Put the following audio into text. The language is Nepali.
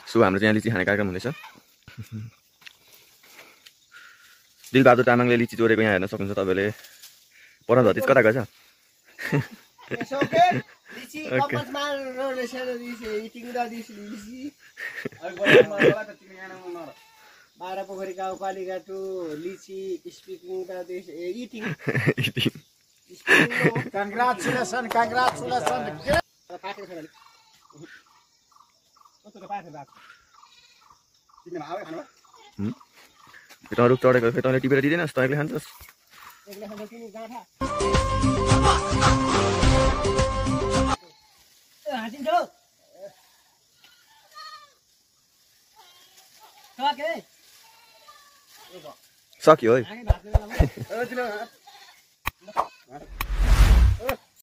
सो हाम्रो चाहिँ यहाँ लिची खाने कार्यक्रम हुँदैछ दिलबहादुर तामाङले लिची चोरेको यहाँ हेर्न सक्नुहुन्छ तपाईँले परम धतिज कता गएछ बाह्र पोखरी गाउँपालिका टु लिची speaking the this eating Congratulations. फेरि रुख चढेको फेरि तँले टिपेर दिँदैनस् तँ एक्लै खान्छस् सक्यो है